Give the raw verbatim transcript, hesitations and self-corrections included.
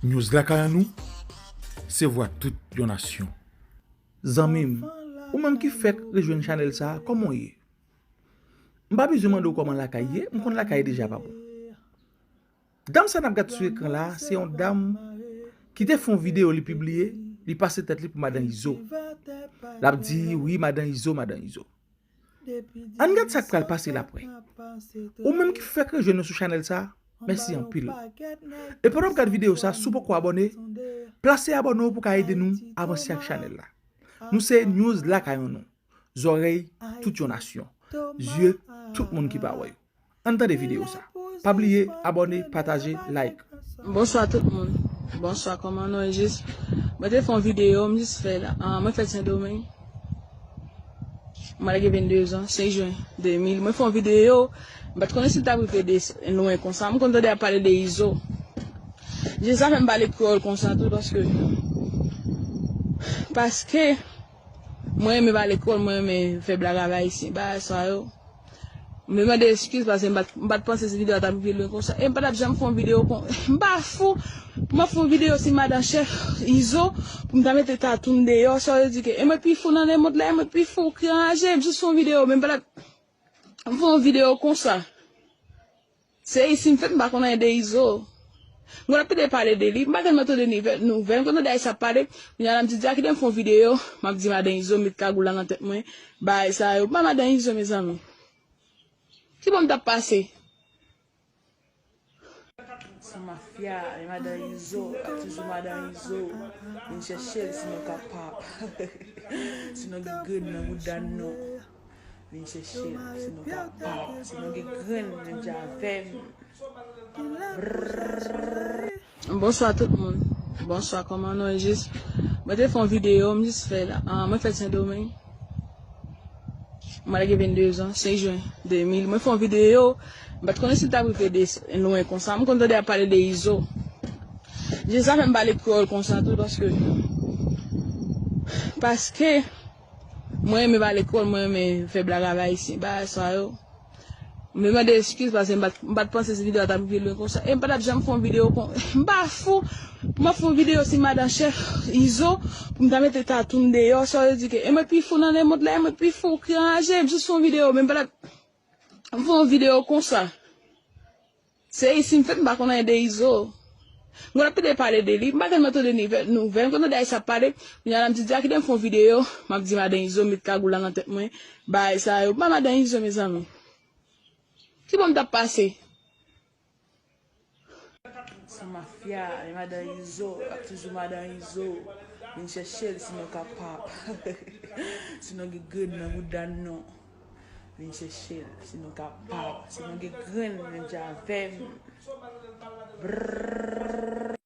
News Lakay an nou, se vwa tout yon nasyon. Zanmi m, ou menm ki fèk rejwenn chanèl sa a, kòman w ye? M pa bezwen mande w kòman lakay ye, m konn lakay deja pa bon. Dam sa n ap gad sou ekran la a, se yon dam ki te fè yon videyo li pibliye, li pase tèt li pou madan Izo. L ap di, wi, madan Izo, madan Izo. Ann gad sa k pral pase l apre. Ou menm ki fèk rejwenn nou sou chanèl sa a, mèsi anpil. E pandan w ap gad videyo sa a, si w poko abòne, plase abòne w pou w ka ede nou avanse ak chanèl la. Nou se News Lakay an nou. Zòrèy tout yon nasyon. Zye tout moun ki pa wè yo. Ann tande videyo sa. Pa bliye abòne, pataje, like. Bonswa tout moun. Bonswa, kòman nou ye? Jis, mwen te fè yon videyo, m jis fè la. Ah, mwen fèt Sendomeng. Mwen lage vennde zan, senk jen de mil. Mwen fè yon videyo, m pa t konnen si l t ap rive de lwen konsa. M konn tande y ap pale de Izo. Jis sa fè m pale kreyòl konsa tou, paske, paske mwen renmen pale kreyòl, mwen renmen fè blag avè ayisyen, bagay sa yo. M vle mande eskiz paske m pa t, m pa t panse si videyo a t ap rive lwen konsa. E m pa t ap janm fè yon videyo kon, m pa fou pou m ap fè yon videyo si madan chèf Izo, pou m ta mete tatou m deyò, sa vle di ke e mwen pi fou nan lemond la, e mwen pi fou ki anraje, m jis fè yon videyo, men m pa t ap fè yon videyo konsa. Se isi m fèt, m pa konn anyen de Izo. M konn ap tande pale de li, m pa tèlman tande nouvèl, nouvèl, m konn tande ayisyen ap pale, kounye a la m di, di a kite m fè yon videyo, m ap di madan Izo met kagoul la nan tèt mwen, bagay sa yo, m pa madan Izo, mezanmi. Ki bò m t ap pase? Se mafya, e madan Izo, ap toujou madan Izo. Vin chèche l si nou kapab. Si nou gen grenn nan bouda nou. Vin chèche l si nou kapab. Si nou gen grenn, vin dja avè m. Bonswa tout moun. Bonswa, kòman nou ye? Jis, mwen te fè yon videyo, m jis fè la. Ah, mwen fèt Sendomeng. Mwen lage vennde zan, senk jen de mil. Mwen fè yon videyo, m pa t konnen si l t ap rive de lwen konsa. M konn tande y ap pale de Izo. Jis sa fè m pale kreyòl konsa tou, paske, paske mwen renmen pale kreyòl, mwen renmen fè blag avè ayisyen, bagay sa yo. M vle mande eskiz paske m pa t, m pa t panse si videyo a t ap rive lwen konsa. E m pa t ap janm fè yon videyo kon, m pa fou pou m ap fè yon videyo si madan chèf Izo, pou m ta mete tatou m deyò, sa vle di ke e mwen pi fou nan lemond la, e mwen pi fou ki anraje, m jis fè yon videyo, men m pa t ap fè yon videyo konsa. Se isi m fèt, m pa konn anyen de Izo. M konn ap tande pale de li, m pa tèlman tande nouvèl, nouvèl, m konn tande ayisyen ap pale, kounye a la m di, di a kite m fè yon videyo, m ap di madan Izo met kagoul la nan tèt mwen, bagay sa yo, m pa madan Izo, mezanmi. Ki bò m t ap pase? Se mafya, e madan Izo, ap toujou madan Izo. Vin chèche l si nou kapab. Si nou gen grenn nan bouda nou. Vin chèche l si nou kapab. Si nou gen grenn, vin dja avè m. Brrrr.